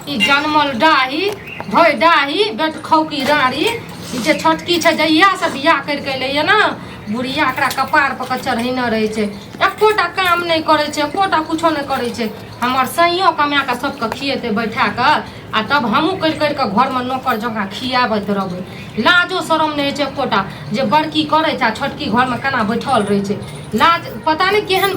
ई जनमल डाही भय डाही बेट खौकी राड़ी ई जे छोटकी छै जहिया से बियाह करि के एलैया ने बुढ़िया एकरा कपार पर के चढ़ेने रहै छै। एकोटा काम नहि करै छै, एकोटा कुछो नहि करै छै। हमर सैयो कमा कऽ सबके खिएतै बैठा कऽ आ तब हमहूँ करि करि कऽ घरमे नौकर जकाँ खियाबैत रहबै। लाजो शरम नहि होइ छै एकोटा जे बड़की करै छै आ छोटकी घरमे केना बैठल रहै छै। लाज पता नहि केहन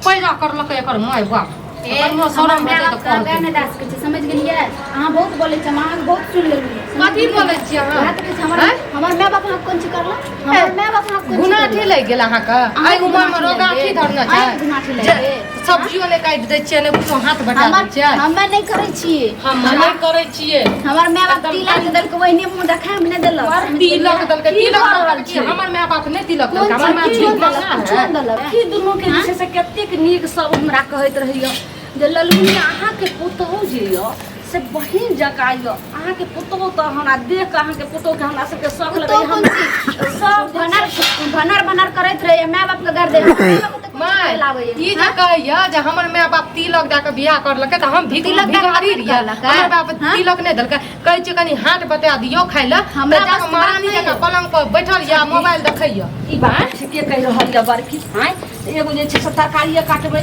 पैदा करलकै एकर माय बाप। ए, कनियो हमर शरम माय हेतै बाप तऽ के आगाँ कहतै। नहि दए सकै छी, समझि गेलियै? अहाँ बहुत बोलै छी, हम अहाँके बहुत सुनि लेलियै, समझि कथी गेलियै? बोलै छियै अहाँ? वएह तऽ कहै छी, हमर आँय? हमर माय बाप अहाँके कोन चीज करलक? हमर माय बाप अहाँके कोन चीज गुनाठी करलक? लागि गेल अहाँके? अहाँके एहि उमरमे गुनाठी लागि रोगाठी गेल? धरने छै अहाँके गुनाठी लागि जे गेल? सब्जियो नहि काटि दै छियै, नहि कुछो हाथ बटा दै हमर छियै। हमे नहि करै छियै। हम नहि करै छियै। हमर माय बाप एकदम तिलक देलकै, ओहिने मुँह देखाय मे नहि देलक, समझि तिलक गेलियै? देलकै, की तिलक भऽ रहल देलकै की? छै? हमर माय बाप नहि तिलक कोन देलकै। हमर माय चीज भीख देलक? मंगा कुछो है नहि देलक। की दुनू के जे छै से कतेक नीक सब हमरा कहैत रहैया जे ललमुनिया अहाँके पुतहु जे यऽ से बहिन जकाँ यऽ। अहाँके पुतहु तऽ हमरा देख कऽ अहाँके पुतहुके हमरा सबके शौक पुतहु लगैया। कोन हम चीज? सब भनर भनर भनर करैत रहैया, माय बाप के गारि दैया। माय बाप के तऽ कोन चीज माय लाबैया? ई जे कहैया जे हमर माय बाप तिलक दए कऽ बियाह करलकै तऽ हम भीख तिलक दए कऽ भिखारी कखन रहियै? करलकै? हमर बाप हाँ? तिलक नहि देलकै। कहै छियै कनि हाथ बता दियौ खाय लए, तऽ हमरा जाकऽ बस बात महारानी नहि जकाँ अइ। पलंग पर बैठल यऽ, मोबाइल देखैया। ई बात ठीके कहि रहल यऽ बड़की। आँय, एगो जे छै से तरकारिए काटबै,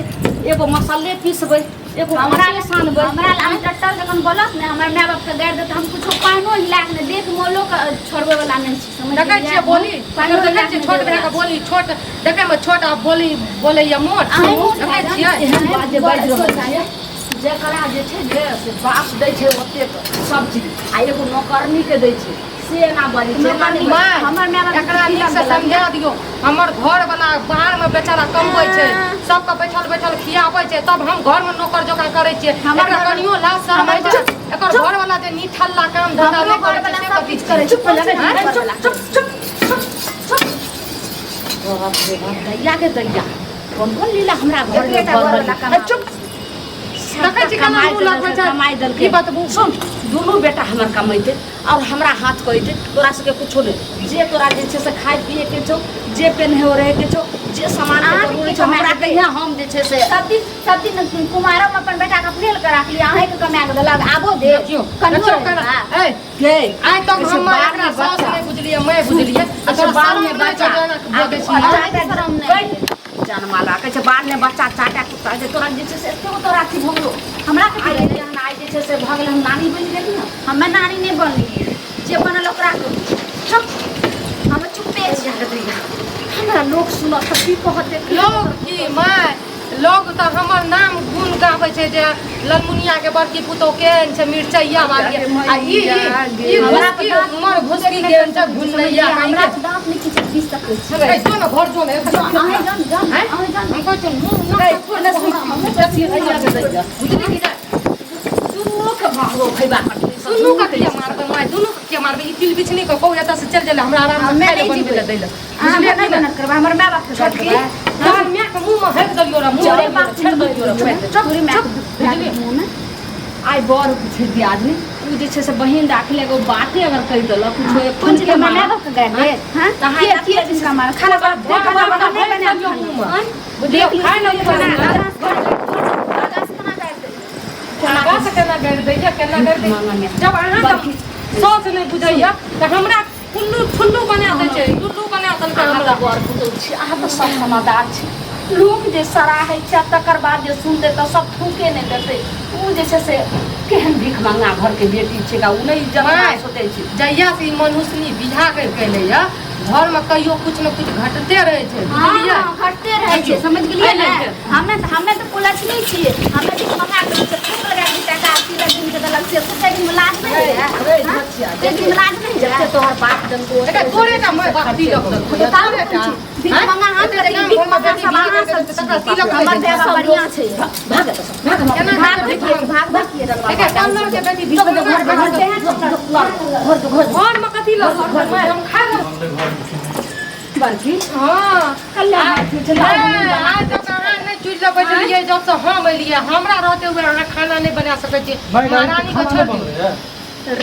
एगो मसल्ले पीसबै, एगो हमरा आटे सानबै। हमरा हम टट्टर जखन बोलत ने, हमर माय बाप के गारि देत, हम कुछो पानिओ हिला के ने देख मोलो के छोड़बै वाला नहि छी, समझ देखै गेलियै? छियै बोली पानिओ देखै हिला के छियै नहि छोट देबै भाइके बोली, छोट देखैमे छोट आ बोली बोलैया मोट। अहीं मोट देखै भए जाउ। छियै एहन बात जे बाजि रहल छियै, जकरा जे छै ने से बाप दै छै ओतेक सब चीज आ एगो नौकरनी के दै छै से एना बजै छै, एना नहि बजै छै। माय, हमर माय बाप एकरा तिलक नीकसँ देलक। समझा दियौ। हमर घर वाला बाहरमे बेचारा कमबै छै, सबके बैठल बैठल खियाबै छै, तब हम घरमे नौकर जकाँ करै छियै। हमर एकरा घर- कनियो लाज शरम हमर होइ छै? एकर घर वाला जे निठल्ला काम धंधा हमरो नहि करै घरवला छै से सब कथी किछु करै छै। चुप हो जा, हमर चुप घरवला। चुप चुप चुप चुप। बाप रे बाप, दैया के दैया, कोन कोन लीला हमरा घर में एकरे टा भऽ रहल घरवला छै। कमाबै। चुप। देखै छी केना कमाइ मुँह लगबै देलकै, छै। कमाइ देलकै। की बतबू? सुन, दुनू बेटा हमर कमैतै और हमरा हाथ कहैतै, तोरा सबके कुछो नहि, जे तोरा जे छै से खाय पिए के छौ, जे पेन्हे ओढ़े के छौ, जे सामान के अहाँके जरूरी की छौ, हमरा कमाइ कहिया हम जे छै से सब दिन सब दिन कुमारो में अपन बेटा के अपने लग राखली, अहें के कमा के देलक, आबो दे देखियौ कनियो देखियौ रे केना बा। ए के आइ तक ऐसे हम बाल एकरा में सास बच्चा। नहि बुझलियै, मैं बुझलियै। आ ऐसे तोरा बाल शरम में नहि छौ बच्चा। जे एना बजै छी? अहाँके शरम नहि। जानमाला कहै छै बाल में बच्चा चाटा कुत्ता छै, तोरा जे छै से एतेक तोरा अथी भऽ गेलौ। हमरा कथी आइ भेलै? एहन आइ जे छै से भऽ गेलै, हम नानी बनि गेली ने। हमे नानी नहि बनलियै, जे बनल ओकरा कहू। चुप। हम चुप्पे छी। हमरा लोक सुनत तऽ की कहत? लोग की माय, लोग तऽ हमर नाम गुण गाबै छै जे ललमुनिया के बड़की पुतोह केहन छै, मिरचैया वाली। आ ई ई ई हमरा घुसकी तऽ मर घुसकी केहन छै, घुनैया। हमरा तऽ दाँत नहि किछु पीस सकै छी। ए, जो ने घर जो ने। अहें जान जान, आँय? अहें जान। हम कहै छियौ मुँह नाक फोड़ देबौ हमरा। बुझली कि नहि? दुनू के भागो खैबा कटली। दुनू के किया मारबै माय? दुनू के किया मारबै? ई तिल बिछनी के कहू एतऽ से चलि जाइ लए, हमरा आराम से हमे खाय लए नहि बनबै लए जेबै। दै लए। अहाँ बुझलियै नहि कि नहि? बनत करबै, हमर माय बाप के छोटकी करबै। तोहर माय के मुँह मे हकि देलियौ रे, मुँह तोरे बाप छेड़ देलियौ रे, छोड़ि दे। तोरे माय के बुझलियै? मुँह मे आइ बड़ छै दियादनी, ओ जे छै से बहिन राखले एगो बाते अगर कहि देलक कुछो एक कोन चीज हमर माय बाप के गारि देत? हाँ? तऽ अहाँ के राखि के लेबै। जिनका मार खाना खाना खाना बना नहि भरि बनायब देलियौ खाना। मुँह मे। आँय? बुझलियौ? देख लियौ, खाय लए खाना बना। आगाँ से केना गारि देत? आगाँ से केना गारि दैया, केना गारि दैया? जब अहाँके सोच नहि बुझैया तऽ हमरा कुल्लू ठुल्लू बना दै छै, टुल्लू बना देलकै अहाँ हमरा। तऽ बड़ पुतोहु छी, अहाँ तऽ सब समझदार छी। लोक जे सराहै छै आ तकर बाद जे सुनतै तऽ सब थूके नहि देतै। ओ जे छै से केहन भीख मंगा घरके बेटी छै, उ नहि इज्जत माय, सोचै छै। जहिया से ई मनुष्यनी बियाह करि के एलैया, घरमे कहियो कुछ ने कुछ घटते रहै छै, बुझलियै? हाँ, घटते रहै छै, समझ गेलियै ने? हमे हमे तऽ कुलक्षणी छियै, हमे भीख मंगा के से थूक लगा के टाका तिलक दिन के देलक से ताहि दिन में लाज नहि होइए? रे हाँ? बचिया, ताहि दिन में लाज नहि होइए? जते तोहर बाप देलकौ एकर तोरे टा माय बाप तिलक देलकौ, बताउ तोरे कोन टा। चीज? भीख आँय? मंगा हम एते करी, गाम भीख घरमे मंगा बेटी सब बियाह अहाँ करि सब देतै, तकरा छी। तिलक हमर नहि माय बाप देतै। बढ़िआँ छै। भाग एतऽ सँ, भाग हमरा। केना भाग भाग किए? भाग भाग किए? एकर कन्नड़ के बेटी भीख मंगा घर कऽ तेहन घर जो, घर जो। घरमे कथी लऽ घर माय हम खा लेब। बड़की हाँ। कल्याण अथी छै, लाल नहि, बना। आइ तक अहाँ नहि चुल्हि बैठलियै जब से हम एलियै। हमरा रहते हुए अहाँ खाना नहि बना सकै छी? महारानी के छोड़ि दियौ।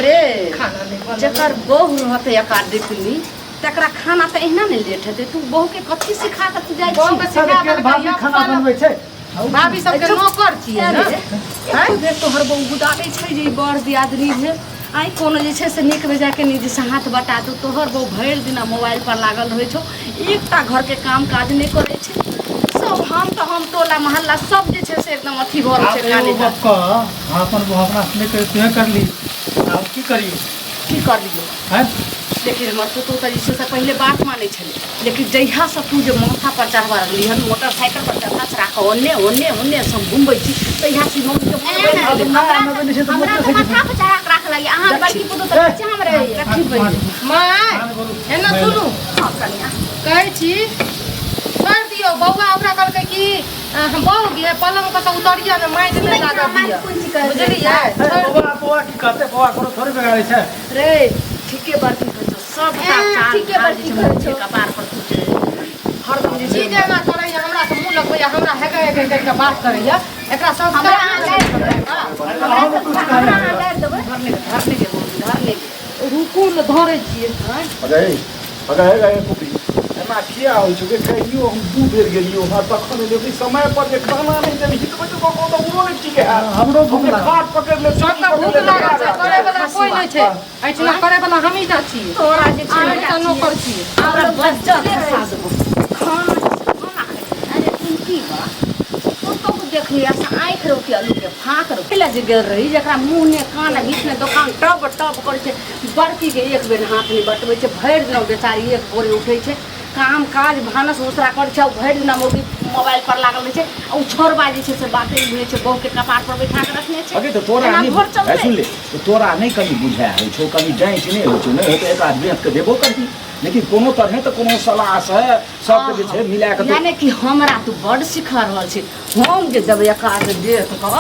रे खाना नहि बनल। जकर बहु रहतै एका देखनी तकरा खाना तऽ एहिना ने लेट हेतै। तू बहु के कथी सिखा कऽ तू जाइ बहू छी? के सिखा देलकै भाभी या खाना बनबै छै। भाभी सबके नौकर छियै ने। अरे, एको बेर तोहर बहु गुदाबै छै जे ई बड़ दियादनी भेल आइ कोनो जे छै से नीक बेजायके नहि जे छै हाथ बटा दू तोहर बहु भरि दिना मोबाइल पर लागल रहै छौ एकटा घरके काम काज नहि करै छै सब हम तऽ हम टोला मोहल्ला सब जे छै से एकदम अथी भऽ रहल आब छै एगो काने गप कह हम अपन बहू अपना से नहि करी तुहे करली आब की करियो की करलियो हैं लेकिन हमर पुतहु तऽ जे छै से पहिले बात मानै छलै लेकिन जहियासँ तू जे माथा पर चढ़बा रहली हन मोटरसाइकिल पर चढ़ा चढ़ा कऽ ओन्ने ओन्ने ओन्ने सब घुमबै छी तहिया से मम्मीके मन बनि गेलै हमरा तऽ माथा पर चढ़ा के राख लगी अहाँ बड़की पुतहु तऽ पीछे हम रहैए कथी बनि माय एना सुनू हँ कनिया कहै छी छोड़ि दियौ बौआ ओकरा कहलकै कि हम बहु गे पलंग पर से उतरिया ने माटि नहि लागऽ दिअ कोन चीज कहै बुझलियै छोड़ि बौआ बौआ की कहते बौआ कोनो थोड़े बिगाड़ै छै रे ठीके बड़की कहै छौ सबटा एँ, चाल ठीके ढाल बड़की जे छै कहै मम्मीके छौ। कपार पर टूटै हरदम जे ई छै जे एना करैया हमरा से मुँह लगबैया हमरा हेगे हेगे करि कऽ बात करैया एकरा संस्कार हमरा अहाँ गारि देबै अहाँ कुछ हमरा अहाँ गारि देबै घर नहि घर नहि गेल घर नहि गेल रुकू ने धरै छियै अरे अरे अरे पुपी एना किया होइ छौ गे कहियो हम दू बेर गेलियो हँ तखन एलियो कि समय पर जे खाना नहि देलही तऽ बच्चो को तऽ उरो नहि ठीक है हमरो भूख हम जे लागल। खाट पकड़ि ले सबके भूख लागल छै करे वाला कोइ नहि छै एहिठिना करे वाला हमही टा छियै तोरा जे छै अहाँ तऽ नौकर छियै हमरा बच्चा खसा देबो खाना खाना खाइ अरे तुम की बा पुतोहु देखली से आँखि रोकी आलू के फाँक रोकी पहिले जे गेल रही जकरा मुँह ने कान आ बीच में दोकान टब टब करै छै बड़की के एक बेर हाथ नहि बटबै छै भरि दिना बेचारी एक भोरे उठै छै काम काज भानस उसरा करै छै आ भरि दिना मौगी मोबाइल पर लागल रहै छै आ ओ छोड़बा जे छै से बाते नहि बुझै छै बहुके कपार पर बैठा के रखने छै अगे तऽ तोरा एना नहि घर चलतै? ऐ सुन ले तऽ तोरा नहि कनि बुझाय होइ छौ कनि जाँच नहि होइ छौ नहि होतै एक आध बेच के देबो करही लेकिन कोनो तरहे तऽ कोनो सलाह से सबके जे छै मिला के यानी कि हमरा तू बड सिखा रहल छी हम जे देबै एकाध देख कऽ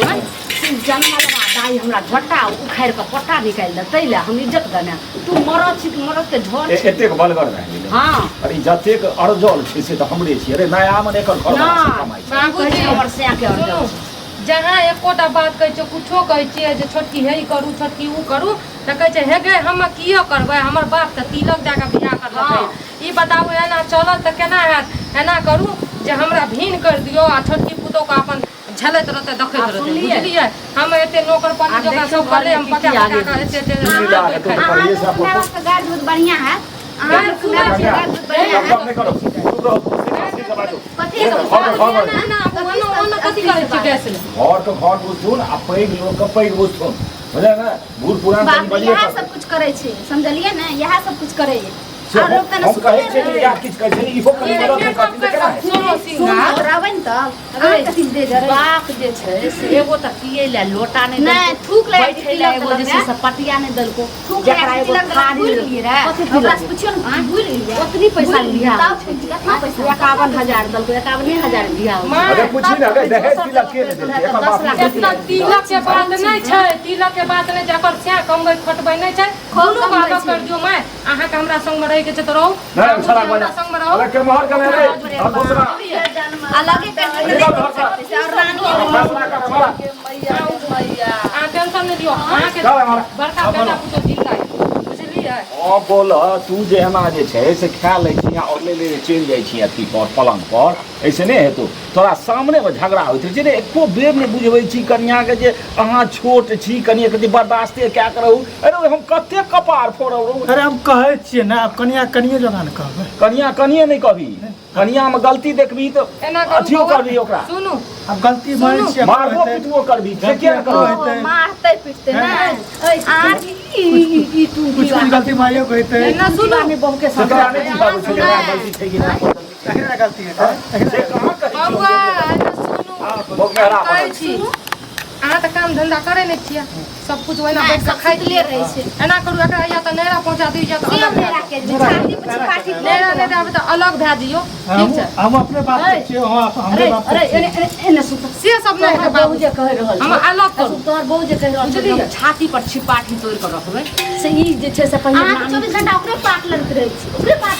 आँय, से जनमलवा दाइ हमरा झोटा उखाड़ि कऽ पट्टा निकालि देतै ताहि लए हम इज्जत गनायब तू मरद छी कि मरद के झोर छी एतेक बलगर भए गेलै हँ अरे जतेक अरजल छै से तऽ हमरे छी अरे नया मने एकर घर ना। कमाइ छै बाबूजी कहै छै हमर सैं के सुनू अरजल छै। जहाँ एकोटा बात कहै छियै कुछो कहै छियै जे छोटकी हे ई करू छोटकी ओ करू तऽ कहै छै हे गे हम कियो करबै हमर बाप तऽ तिलक दए कऽ बियाह करलकै ई बताबू एना चलत तऽ केना हैत एना करू जे हमरा भिन करि दियौ आ छोटकी पुतोहके अपन झलैत रहतै देखैत आ रहतै सुनलियै? बुझलियै हम एते नौकर आ पानी जकाँ देखियौ सब करले हम घरमे की पका की पका आगे कऽ एते एते लीला हेतौ खाइ तऽ अहाँ करिये से लोकके माय अपन बापके गारि बहुत बढ़िआँ हैत अहाँ लोकके माय बापके गारि बहुत बढ़िआँ हैत गप नहि करो चुप रहो सीधा सीधा बाजू कथी घर के घर ना ना ओना ओना कथी करै छी गैस ले घर के घर बुझथुन आ पैघ लोक के पैघ बुझथुन बुझले ने बूढ़ पुरान बाप कनि रे बजिए इएह सब कुछ करै छै समझलियै ने इएह सब कुछ करैए से आओर लोक हम तने कहै छियै जे इएह किछु कहै छै इहो कनि मदद नहि करथिन तऽ केना हेतै? सोनो सिंगार रहबै ने तब अहाँ कथी दे जरै बाप जे छै से एगो तऽ पियै लए लोटा नहि नहि देलको, थूक लगा के बैठै लए तिलक एगो जे देलक छै से पटिया नहि देलको थूक जकरा लगा के एगो तिलक देलक थारी भूलि गेलियै रे कथी ओकरा तिलक से पुछियौ ने भूलि गेलियै ओतनी पैसा भूलि बियाह तब कितना पैसा 51,000 देलको 51,000 बियाह होइ छै। माँ अरे पूछी ने अरे दहेज तिलक के नहि देलकै एकर दस बाप लाख नहि एतना तिलक के बात नहि छै तिलक के बात नहि छै एकर सैं कमबै खटबै नहि छै खूब दुनू कमबै अलग छै। कर दियौ माय अहाँके हमरा संगमे रहैके छै तऽ रहू नहि बाबूजी छड़ा हमरा बजा संगमे रहू अरे के मोहर के रे और दूसरा अलगे कर दियौ निकल घर से और रानी फैसला कर हमारा मैया मैया अहाँ टेंशन नहि लियौ अहाँके चल हमारा बड़का बेटा पुतोह जिंदा है बुझलियै हँ बोल तू जे एना जे छै से खा लै छी आओर ले ले चलि जाइ छी अथी पर पलंग पर ऐसे नहि हेतौ तोरा सामनेमे झगड़ा होइत रहै छै रे एको बेर नहि बुझबै छी कनियाँके जे अहाँ छोट छी कनि एकरती बर्दाश्ते कए कऽ रहू अरे हम कते कपार फोड़ब रहू अरे हम कहै छियै ने आब कनिया कनिये जकाँ ने कहबै कनियाँ कनिये नहि कहबी कनियाँमे गलती देखबी तऽ एना करू अथियो बौआ। करबी ओकरा सुनू आब गलती मानै छियै मारबो पिटबो करबी से किया नहि करबी हेतै। मारतै पिटतै नहि अहाँ ई तू कुछ कुछ गलती माइयो के हेतै एना सुनू मे बहु के से तोरा नहि बुझाबै छौ जे ओकरा गलती छै कि नहि तखने ने गलती हेतै तखने से कहाँ कहै छियौ बौआ एना सुनू भोग मेहरा कहै बनल छी अहाँ तऽ काम धंधा करै नहि छियै सब कुछ ओहिना नहि, बैठ कऽ सब खाइ सुतले रहै छै। एना करू एकरा या तऽ नैरा पहुँचा दियौ या तऽ से अलग भए मेरा के जे छाती पर छिपाटी जाउ। नैरा नहि देबै तऽ अलग भए जइयौ ठीक हम छै हम अपने बाप के छियै हम हमरे अरे बाप के अरे छियै एने एने एने सुत से सब नहि तोहर हेतै बहू बाबू जे कहि रहल हम अलग करू तोहर बहू जे कहि रहल छौ जे हम छाती पर छिपाठी तोड़ि कऽ रखबै से ई जे छै से पहिने अहाँ 24 घंटा ओकरे पाट लगैत रहै छी ओकरे पाट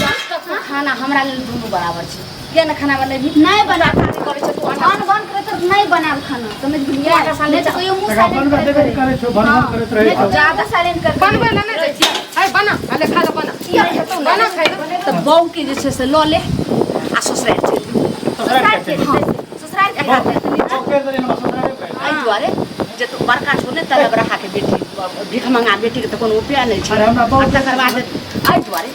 जब तक तू खाना हमरा लेल दुनू बराबर छै किया ने खाना बनेबही नहि बना शादी करै छै तू आटा अन बन करैत तऽ नहि बनाब खाना समझ गेलियै आटा सानले नहि तऽ कहियो मुँह तकरा साइलेंट बनबै करैत देबे करै छौ भन करैत रहै छौ ज्यादा साइलेंट कर बनबै लए नहि जाइ छियै है बना अले खा ले बना बना खाइ ले तऽ बहू के जे छै से लऽ ले आ ससुरारि चलि जो। ससुराल के ससुराल के चौकेर देली हमरा ससुराल दुआरे जे तू बड़का छौ ने तलब रहा के बेटी भिखमंगा बेटी के तऽ कोनो उपाय नहि छै अरे हमरा बहुत- आ तकर बाद एहि दुआरे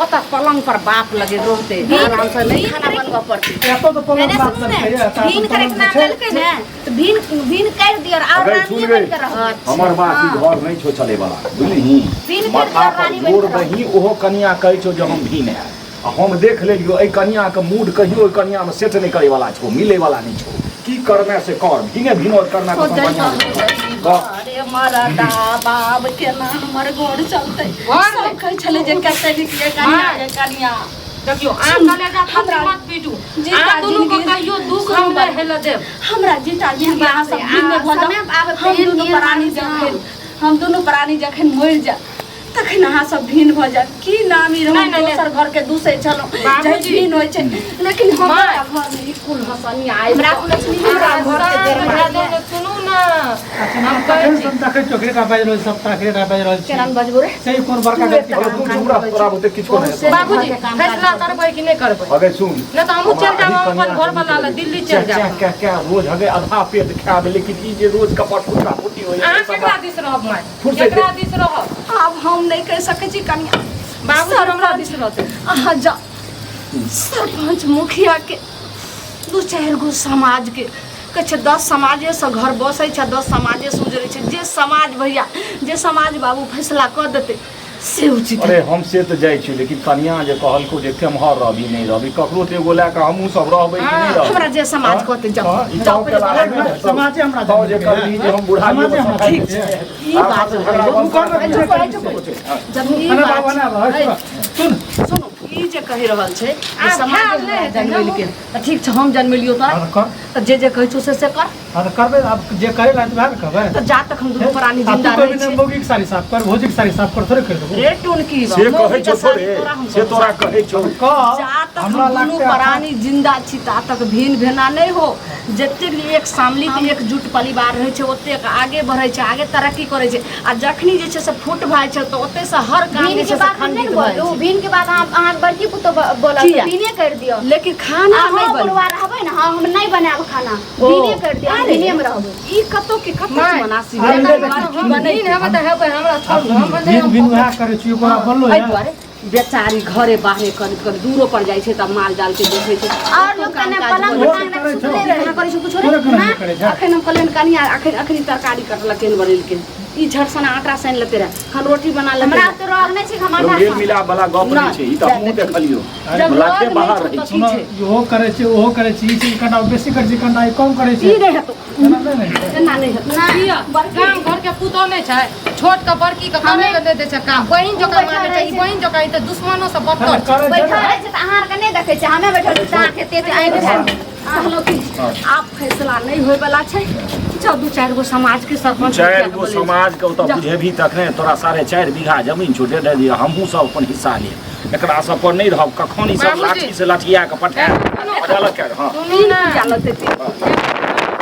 ओतऽ पलंग पर बाप लगे रहते आराम से नहि खाना बनबऽ पड़तै एतऽ तऽ पलंग मैंने बात सुनू ने करतै ये, एतऽ भीन तऽ करे के पलंग नाम छै। लेलकै ने तऽ भीन भीन कर दियो और अगर रानी सुन बन गई के रहो हमर बात ई घर नहि छौ चले वाला बुझलिही भीन कर माथा दियौ, पर रानी बनि जोर कऽ रहू। दही ओहो कनिया कहै छौ जे हम भीन है आ हम देख लेलियो एहि कनियाके मूड कहियो ओहि कनियामे सेट नहि करे वाला छौ मिले वाला नहि छौ की करना से कर भीने भीनो करना तऽ बढ़िआँ कह अरे मरदा बाप केना हमर घर चलतै घर सब कहै छलै जे कते नीक ये कनिया ये कनिया देखियो अहाँ कलेजा हमरा मत पीटू जीता अहाँ दुनू के जिनगी- कहियो दुख सुनू हम बात। नहि हेलऽ देब हमरा जीता जिनगी अहाँ सब भिन्न भऽ समय जाउ आब हम प्रेम दुनू नियम प्राणी आब जखन हम दुनू प्राणी जखन मरि जायब तखन अहाँ सब भिन्न भऽ जायब की नामी रहू नहि, नहि, दोसर घर के दूसै छलहुँ बाबूजी। जै भिन्न होइ छै लेकिन हमरा माय। घर मे ई कुल हसनी आयल हमरा कुलक्षणी हमरा घर के हमरा दरवाजा दुनू सुनू ने हम हम कहै तखन छी से देखै छियौ एकरे टा बाजि रहल छी सबटा एकरे टा बाजि रहल छी केना बजबो रे से कोन बड़का गलती अरे तू चुप रह तोरा बहुते किछो नहि हेतौ। बाबूजी फैसला करबै कि नहि करबै अगे सुन नहि तऽ हमहूँ चलि जायब हम अपन घरवला लग दिल्ली चलि जायब क्या क्या रोज हगे आधा पेट खायब लेकिन ई जे रोज कपड़ फुटा फुटी होइए अहाँ केकरा दिस रहब माय फुर्सत केकरा दिस रहब आब हम नहि कहि सकै छी कनिया बाबूजी हमरा दिस रहतै अहाँ जाउ सरपञ्च मुखियाके दू चारि गो समाजके कहै छै 10 समाजेसँ घर बसै छै 10 समाजेसँ उजरै छै जे समाज भैया जे समाज बाबू फैसला कऽ देतै से उचित अरे हम से तऽ जाइ छी लेकिन कनिया जे कहलको जे केम्हर रहबी नहि रहबी ककरो तऽ एगो लए कऽ हमहूँ सब रहबै कि नहि रहबै हमरा जे समाज कहतै जाउ हँ, ई जाउ गाँव के पहिले लायक नहि हेतौ। समाजे हमरा तौ जे करबी जे हम बुढ़ा समाजे हमरा ठीक छै। ई बात जब ई अरे बात बाबा ना बाबा, सुन सुनू ई जे कहि रहल छै जे आब समाज खायल नहि हमरा हेतै ने। जनमेलकै तऽ ठीक छै हम जनमेलियौ तोरा हाँ तऽ कर तऽ जे जे कहै छौ से से कर हाँ तऽ करबै आब जे करे ला तऽ वएह ने कहबै तऽ जा तक हम दुनू प्राणी आ तू जिंदा कहबी रहै ने छी मौगीके साड़ी साफ कर भौजीके साड़ी साफ कर थोड़े करि देबो रे टुनकी से कहै छौ थोड़े से तोरा कहै छौ कह जा तक हमरा हम दुनू लागतै प्राणी जिंदा छी ता तक भिन्न भेना नहि हो जतेक एक सम्मिलित एकजुट परिवार रहै छै ओतेक आगे बढ़ै छै आगे तरक्की करै छै आ जखनी जे छै से फूट भए छै तऽ ओतै से हर काम भीन जे के छै से बात हम नहि खंडित ने भए बोलू जाइ भीन के बात अहाँ अहाँ बड़की पुतोह बोलत किया? भीने कर दियौ छै लेकिन खाना अहाँ नहि बनै बुढ़वा रहबै ने हाँ हम नहि बनायब खाना ओ। भीने कर दियौ अरे। भीने में रहबै ई कतौ के कतौ माय। मनासी अरे भेल देखी, हम दिन हेबै तऽ हेबै हमरा छोड़ू हम भिन नहि भिन वएह करै छी ओकरा बोललो एहि है दुआरे बेचारी घरे बाहरे कनि कनि दूरो पर जाइ छै तऽ माल जाल के देखै छै और लोग काम कने काज पलंग करै रोज छै। टांग करै छौ। सुतले रहै कहाँ करै छै कुछो तोरे रे केना ना नहि करै छै? अखन हम कहलियनि कनिया अखन अखन तरकारी कटलकै बनेलकै ई झटसना आटा सानि लेते रहे खन रोटी बना लेते हमरा रहे तो रोग नहि छै हम आटा मेल मिलाप वाला गप नहि छै ई तऽ हमहूँ देखलियौ जब लाथे रोग बाहर नहि रहै छौ छै तऽ सुनो की छै इहो करै छै ओहो करै छै ई चीज कनिटा बेसी करै छै कनिटा ई कम करै छै ई नहि हेतौ एना नहि ने हेतै। एना नहि हेतौ ना किया गाम घर के पुतोह नहि छै छोट के बड़की के करे लए नहि दै छै काम बहिन जकाँ बैठल मानै छै रहै ई छै। बहिन जकाँ ई तऽ दुश्मनो से बदतर छै करै छै बैठल ने। रहै छै तऽ अहाँ आरके नहि देखै छियै हमे बैठल छी तऽ अहाँके एते एते आँखि झाड़ि कहलहुँ कि आब फैसला नहि होयवला छै जाउ दू चारि गो समाज के सरपंच चारि गो समाज के ओतऽ बुझेबही तखने तोरा 4.5 बीघा जमीन छौ 1.5 बीघा हमहूँ सब अपन हिस्सा लेब एकरा सब पर नहि रहब कखन ई सब बाबूजी। लाठी से लठिया के पठायब अदालत के हँ सुनू ने पूजा लगतै तीन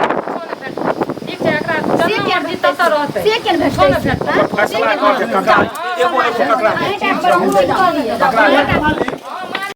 ठीक छै एकरा जन्म मर्जी ततऽ रहतै से केन छो ने भेटतै भेटतै फैसला कर के ककरा एगो एगो ककरा अहीं टा बड़ ककरा